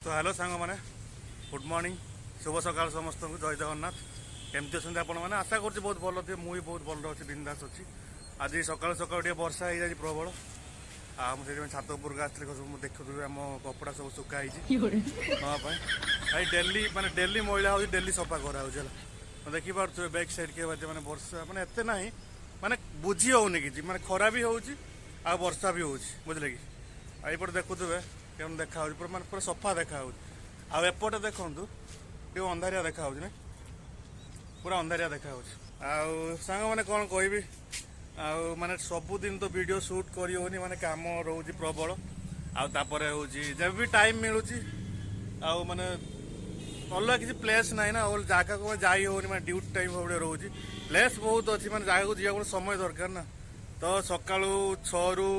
ତ ହ୍ୟାଲୋ ସାଙ୍ଗମାନେ, good morning, ଶୁଭ ସକାଳ ସମସ୍ତଙ୍କୁ, ଜୟ ଜଗନ୍ନାଥ। କେମିତି ଅଛନ୍ତି ଆପଣମାନେ? ଆଶା କରୁଛି ବହୁତ ଭଲ ଥିବେ। ମୁଁ ବି ବହୁତ ଭଲରେ ଅଛି, ବିନ୍ଦାସ ଅଛି। ଆଜି ସକାଳୁ ସକାଳୁ ଟିକେ ବର୍ଷା ହେଇଯାଇଛି ପ୍ରବଳ। ଆଉ ମୁଁ ସେଥିପାଇଁ ଛାତ ଉପରକୁ ଆସିଥିଲି। ସବୁ ମୁଁ ଦେଖୁଥିବି, ଆମ କପଡ଼ା ସବୁ ଶୁଖା ହେଇଛି ନେବା ପାଇଁ। ଭାଇ, ଡେଲି ମାନେ ଡେଲି ମଇଳା ହେଉଛି, ଡେଲି ସଫା କରାହେଉଛି। ହେଲା, ଦେଖିପାରୁଥିବେ ବ୍ୟାକ୍ ସାଇଡ୍ କିଏ ବାଜେ। ମାନେ ବର୍ଷା ମାନେ ଏତେ ନାହିଁ, ମାନେ ବୁଝି ହେଉନି କିଛି। ମାନେ ଖରା ବି ହେଉଛି ଆଉ ବର୍ଷା ବି ହେଉଛି, ବୁଝିଲେ କି? ଆଉ ଏପଟେ ଦେଖୁଥିବେ କେମିତି ଦେଖା ହେଉଛି, ପୁରା ମାନେ ପୁରା ସଫା ଦେଖା ହେଉଛି। ଆଉ ଏପଟେ ଦେଖନ୍ତୁ, ଟିକେ ଅନ୍ଧାରିଆ ଦେଖା ହେଉଛି ନା, ପୁରା ଅନ୍ଧାରିଆ ଦେଖା ହେଉଛି। ଆଉ ସାଙ୍ଗମାନେ, କ'ଣ କହିବି ଆଉ? ମାନେ ସବୁଦିନ ତ ଭିଡ଼ିଓ ସୁଟ୍ କରି ହେଉନି, ମାନେ କାମ ରହୁଛି ପ୍ରବଳ। ଆଉ ତାପରେ ହେଉଛି ଯେବେ ବି ଟାଇମ୍ ମିଳୁଛି, ଆଉ ମାନେ ଅଲଗା କିଛି ପ୍ଲେସ୍ ନାହିଁ ନା, ଆଉ ଜାଗାକୁ ଯାଇ ହେଉନି। ମାନେ ଡ୍ୟୁଟି ଟାଇମ୍ ସବୁବେଳେ ରହୁଛି। ପ୍ଲେସ୍ ବହୁତ ଅଛି, ମାନେ ଜାଗାକୁ ଯିବାକୁ ସମୟ ଦରକାର ନା। ତ ସକାଳୁ 6ରୁ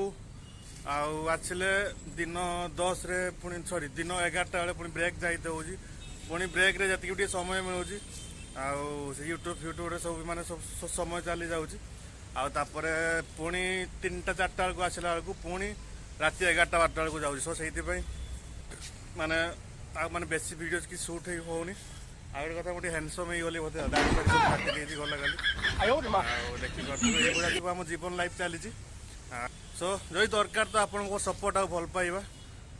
ଆଉ ଆସିଲେ ଦିନ 10ରେ ପୁଣି, ସରି, ଦିନ 11ଟା ବେଳେ ପୁଣି ବ୍ରେକ୍ ଯାଇତେ ହେଉଛି। ପୁଣି ବ୍ରେକ୍ରେ ଯେତିକି ଟିକେ ସମୟ ମିଳୁଛି, ଆଉ ସେ ୟୁଟ୍ୟୁବ୍ ଫ୍ୟୁଟ୍ୟୁବ୍ରେ ସବୁ ମାନେ ସବୁ ସମୟ ଚାଲି ଯାଉଛି। ଆଉ ତାପରେ ପୁଣି 3ଟା 4ଟା ବେଳକୁ ଆସିଲା ବେଳକୁ ପୁଣି ରାତି 11ଟା 12ଟା ବେଳକୁ ଯାଉଛି। ସୋ ସେଇଥିପାଇଁ ମାନେ ଆଉ ମାନେ ବେଶୀ ଭିଡ଼ିଓ କିଛି ସୁଟ୍ ହେଇ ହେଉନି। ଆଉ ଗୋଟେ କଥା, ମୁଁ ଟିକେ ହ୍ୟାଣ୍ଡସମ୍ ହେଇଗଲି ବୋଧେ, ଦାଢ଼ି ଫାଡ଼ି ସବୁ କାଟି ଦେଇଛି ଗଲା କାଲି। ଆଉ ଦେଖିପାରୁଥିବେ, ଏଇଭଳିଆ ସବୁ ଆମ ଜୀବନ ଲାଇଫ୍ ଚାଲିଛି। ସୋ ଯଦି ଦରକାର ତ ଆପଣଙ୍କ ସପୋର୍ଟ ଆଉ ଭଲ ପାଇବା।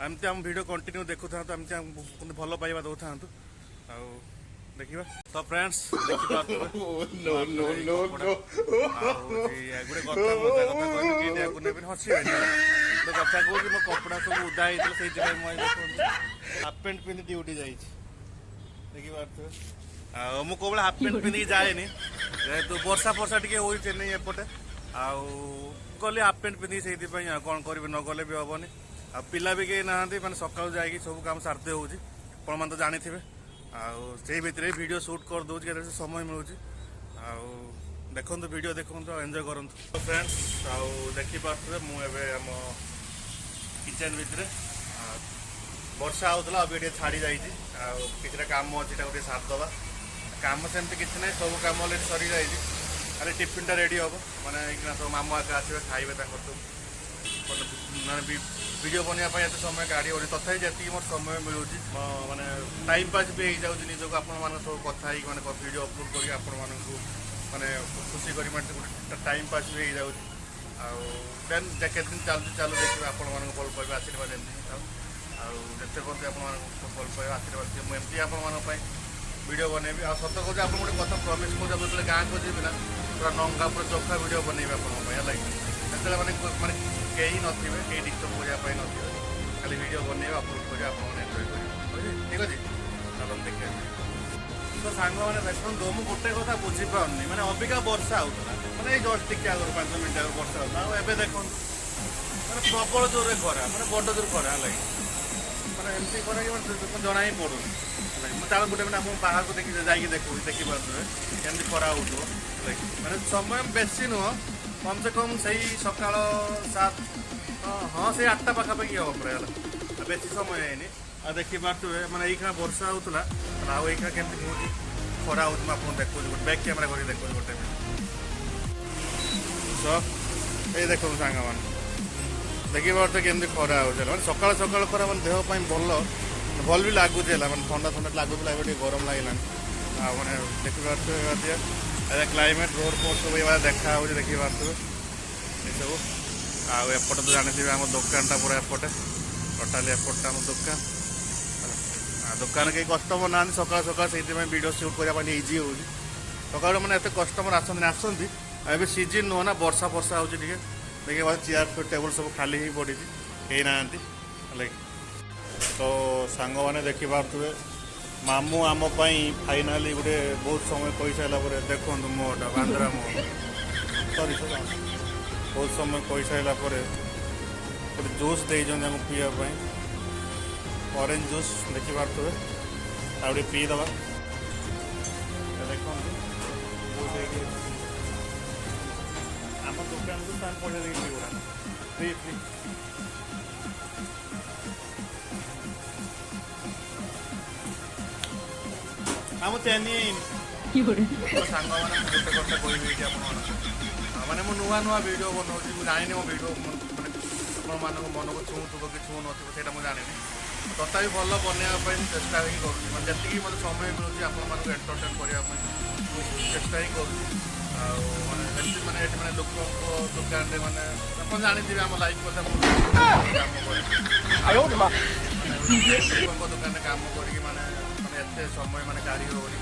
ଏମିତି ଆମ ଭିଡ଼ିଓ କଣ୍ଟିନ୍ୟୁ ଦେଖୁଥାନ୍ତୁ, ଏମିତି ଆମକୁ ଭଲ ପାଇବା ଦେଉଥାନ୍ତୁ। ଆଉ ଦେଖିବା ତ ଫ୍ରେଣ୍ଡସ୍, ଦେଖିପାରୁଥିବେ। No, no, no, no. ଆଉ ହଉଛି ଗୋଟେ କଥା, ମଜା କଥା କହିବି, କେହି ଏହାକୁ ନେବେନି, ହସିବେନି। ଗୋଟେ କଥା କହୁଛି, ମୋ କପଡ଼ା ସବୁ ଉଦା ହେଇଥିଲା, ସେଇଥିପାଇଁ ମୁଁ ଆଜି ଦେଖନ୍ତୁ ହାଫ୍ ପ୍ୟାଣ୍ଟ ପିନ୍ଧି ଡ୍ୟୁଟି ଯାଇଛି, ଦେଖିପାରୁଥିବେ। ଆଉ ମୁଁ କୋଉବେଳେ ହାଫ୍ ପ୍ୟାଣ୍ଟ ପିନ୍ଧିକି ଯାଏନି। ଯେହେତୁ ବର୍ଷା ଫର୍ଷା ଟିକେ ହଉଛି ଚେନ୍ନାଇ ଏପଟେ, ଆଉ ଗଲି ହାଫ୍ ପ୍ୟାଣ୍ଟ ପିନ୍ଧିକି ସେଇଥିପାଇଁ। ଆଉ କ'ଣ କରିବି, ନ ଗଲେ ବି ହବନି। ଆଉ ପିଲା ବି କେହି ନାହାନ୍ତି, ମାନେ ସକାଳୁ ଯାଇକି ସବୁ କାମ ସାରିତେ ହେଉଛି, ଆପଣମାନେ ତ ଜାଣିଥିବେ। ଆଉ ସେଇ ଭିତରେ ଭିଡ଼ିଓ ସୁଟ୍ କରିଦେଉଛି କେତେବେଳେ ସମୟ ମିଳୁଛି। ଆଉ ଦେଖନ୍ତୁ, ଭିଡ଼ିଓ ଦେଖନ୍ତୁ ଆଉ ଏନ୍ଜୟ କରନ୍ତୁ ଫ୍ରେଣ୍ଡସ୍। ଆଉ ଦେଖିପାରୁଥିବେ, ମୁଁ ଏବେ ଆମ କିଚେନ୍ ଭିତରେ। ଆଉ ବର୍ଷା ହେଉଥିଲା, ଆଉ ଟିକେ ଛାଡ଼ି ଯାଇଛି। ଆଉ କିଛିଟା କାମ ଅଛି, ତାକୁ ଟିକେ ସାରିଦେବା। କାମ ସେମିତି କିଛି ନାହିଁ, ସବୁ କାମ ଅଲରେଡ଼ି ସରିଯାଇଛି। ଖାଲି ଟିଫିନ୍ଟା ରେଡ଼ି ହେବ। ମାନେ ଏଇଖିନା ସବୁ ମାମୁଁ ଆକା ଆସିବେ, ଖାଇବେ ତାଙ୍କର ସବୁ। ମାନେ ଭିଡ଼ିଓ ବନେଇବା ପାଇଁ ଏତେ ସମୟ କାଢ଼ି ହେଉନି। ତଥାପି ଯେତିକି ମୋର ସମୟ ମିଳୁଛି, ମୋ ମାନେ ଟାଇମ୍ ପାସ୍ ବି ହେଇଯାଉଛି ନିଜକୁ ଆପଣମାନଙ୍କ ସବୁ କଥା ହେଇକି, ମାନେ ଭିଡ଼ିଓ ଅପଲୋଡ଼ କରିକି ଆପଣମାନଙ୍କୁ ମାନେ ଖୁସି କରି, ମାନେ ଗୋଟେ ଟାଇମ୍ ପାସ୍ ବି ହେଇଯାଉଛି। ଆଉ ଦେନ୍ କେତେ ଦିନ ଚାଲୁଛି ଚାଲୁ, ଦେଖିବେ। ଆପଣମାନଙ୍କୁ ଭଲ ପାଇବା, ଆଶୀର୍ବାଦ ଏମିତି ହିଁ ଥାଉ। ଆଉ ଯେତେ ପର୍ଯ୍ୟନ୍ତ ଆପଣମାନଙ୍କୁ ଭଲ ପାଇବା, ଆଶୀର୍ବାଦ ଥିବ, ମୁଁ ଏମିତି ଆପଣମାନଙ୍କ ପାଇଁ ଭିଡ଼ିଓ ବନେଇବି। ଆଉ ସତ କହୁଛି, ଆପଣ ଗୋଟେ କଥା ପ୍ରମିସ୍ କରୁଛି, ଆପଣ ଯେତେବେଳେ ଗାଁକୁ ଯିବି ନା, ପୁରା ନଙ୍ଗା, ପୁରା ଚୋଖା ଭିଡ଼ିଓ ବନେଇବି ଆପଣଙ୍କ ପାଇଁ, ହେଲା କି? ସେତେବେଳେ ମାନେ ମାନେ କେହି ନଥିବେ, କେହି ଡିଷ୍ଟର୍ବ କରିବା ପାଇଁ ନଥିବେ, ଖାଲି ଭିଡ଼ିଓ ବନେଇବେ, ଅପଲୋଡ଼ କରିବେ, ଆପଣମାନେ ଏନ୍ଜୟ କରିବେ। ବୁଝିଲେ? ଠିକ୍ ଅଛି, ଚାଲନ୍ତୁ ଦେଖିବା। ତ ସାଙ୍ଗମାନେ ଦେଖନ୍ତୁ, ମୁଁ ଗୋଟେ କଥା ବୁଝିପାରୁନି। ମାନେ ଅବିକା ବର୍ଷା ହଉଥିଲା, ମାନେ ଏଇ ଜଷ୍ଟ ଟିକେ ଆଗରୁ, 5 ମିନିଟ୍ ଆଗରୁ ବର୍ଷା ହଉଥିଲା। ଆଉ ଏବେ ଦେଖନ୍ତୁ, ମାନେ ପ୍ରବଳ ଜୋରରେ ଖରା, ମାନେ ବଡ଼ ଜୋର ଖରା, ହେଲା କି? ମାନେ ଏମିତି ଖରା କି ମାନେ ଜଣା ହିଁ ପଡୁନି, ହେଲା କି? ମୁଁ ଚାଲ ଗୋଟେ ମିନିଟ୍ ଆପଣ ବାହାରକୁ ଦେଖି ଯାଇକି ଦେଖୁଛି, ଦେଖିପାରୁଥିବେ କେମିତି ଖରା ହଉଥିବ, ହେଲା କି? ମାନେ ସମୟ ବେଶୀ ନୁହଁ, କମ୍ ସେ କମ୍ ସେଇ ସକାଳ 7, ହଁ, ସେଇ 8ଟା ପାଖାପାଖି ହବ ପୁରା, ହେଲା। ଆଉ ବେଶୀ ସମୟ ହେଇନି। ଆଉ ଦେଖିପାରୁଥିବେ, ମାନେ ଏଇଖିଣା ବର୍ଷା ହଉଥିଲା, ଆଉ ଏଇଖିଣା କେମିତି ହଉଛି ଖରା ହଉଛି, ମୁଁ ଆପଣଙ୍କୁ ଦେଖୁଛି, ଗୋଟେ ବ୍ୟାକ୍ କ୍ୟାମେରା କରିକି ଦେଖୁଛି ଗୋଟେ ମିନିଟ୍। ସୋ ଏଇ ଦେଖନ୍ତୁ ସାଙ୍ଗମାନେ, ଦେଖିପାରୁଥିବେ କେମିତି ଖରା ହେଉଛି, ହେଲା। ମାନେ ସକାଳୁ ସକାଳୁ ଖରା, ମାନେ ଦେହ ପାଇଁ ଭଲ, ଭଲ ବି ଲାଗୁଛି, ହେଲା। ମାନେ ଥଣ୍ଡା ଥଣ୍ଡା ଲାଗୁଥିଲା, ଏବେ ଟିକେ ଗରମ ଲାଗିଲାଣି। ଆଉ ମାନେ ଦେଖିପାରୁଥିବେ, ଏବେ କ୍ଲାଇମେଟ୍, ରୋଡ଼ ଫୋଡ଼ ସବୁ ଏଇଭଳିଆ ଦେଖା ହେଉଛି, ଦେଖିପାରୁଥିବେ ଏସବୁ। ଆଉ ଏପଟେ ତ ଜାଣିଥିବେ, ଆମ ଦୋକାନଟା ପୁରା ଏପଟେ, ଟୋଟାଲି ଏପଟଟା ଆମ ଦୋକାନ, ହେଲା। ଆଉ ଦୋକାନ କେହି କଷ୍ଟମର ନାହାନ୍ତି ସକାଳୁ ସକାଳୁ, ସେଇଥିପାଇଁ ଭିଡ଼ିଓ ସୁଟ୍ କରିବା ପାଇଁ ଇଜି ହେଉଛି। ସକାଳୁ ମାନେ ଏତେ କଷ୍ଟମର ଆସନ୍ତିନି, ଆସନ୍ତି। ଆଉ ଏବେ ସିଜିନ୍ ନୁହଁ ନା, ବର୍ଷା ଫର୍ଷା ହେଉଛି ଟିକେ। ଦେଖିବା, ଚେୟାର ଟେବୁଲ୍ ସବୁ ଖାଲି ହେଇ ପଡ଼ିଛି, କେହି ନାହାନ୍ତି, ହେଲା କି? ତ ସାଙ୍ଗମାନେ ଦେଖିପାରୁଥିବେ, ମାମୁଁ ଆମ ପାଇଁ ଫାଇନାଲି ଗୋଟେ ବହୁତ ସମୟ କହିସାରିଲା ପରେ, ଦେଖନ୍ତୁ ମୋଟା ବାନ୍ଦ୍ରା ମୋହ, ସରି ସରି, ବହୁତ ସମୟ କହିସାରିଲା ପରେ ଗୋଟେ ଜୁସ୍ ଦେଇଛନ୍ତି ଆମକୁ ପିଇବା ପାଇଁ, ଅରେଞ୍ଜ ଜୁସ୍, ଦେଖିପାରୁଥିବେ। ଆଉ ଟିକେ ପିଇଦେବା। ଦେଖନ୍ତୁ, ଜୁସ୍ ହେଇକି ଆମ ଦୋକାନକୁ ତାର ପଇସା ଦେଇକି ପିଇବୁନା, ଫ୍ରି ଫ୍ରି। ଆମ ଚେନ୍ନାଇ। ତ ସାଙ୍ଗମାନେ, ମୁଁ ଗୋଟେ କଥା କହିବି ଏଇଠି ଆପଣମାନଙ୍କୁ। ମାନେ ମୁଁ ନୂଆ ନୂଆ ଭିଡ଼ିଓ ବନଉଛି, ମୁଁ ଜାଣିନି ମୋ ଭିଡ଼ିଓ ମାନେ ଆପଣମାନଙ୍କ ମନକୁ ଛୁଉଁଥିବ କି ଛୁଉଁ ନଥିବ, ସେଇଟା ମୁଁ ଜାଣିନି। ତଥାପି ଭଲ ବନେଇବା ପାଇଁ ମୁଁ ଚେଷ୍ଟା ହିଁ କରୁଛି। ମାନେ ଯେତିକି ମୋତେ ସମୟ ମିଳୁଛି, ଆପଣମାନଙ୍କୁ ଏଣ୍ଟରଟେନ୍ କରିବା ପାଇଁ ମୁଁ ଚେଷ୍ଟା ହିଁ କରୁଛି। ଆଉ ମାନେ ଏମିତି ମାନେ ଏଠି ମାନେ ଲୋକଙ୍କ ଦୋକାନରେ, ମାନେ ଆପଣ ଜାଣିଥିବେ ଆମ ଲାଇଫ୍ କଥା, ମୁଁ କାମ କରେ। ମାନେ ଲୋକଙ୍କ ଦୋକାନରେ କାମ କରିକି ମାନେ ମାନେ ଏତେ ସମୟ ମାନେ କାଢ଼ି ହେଉନି।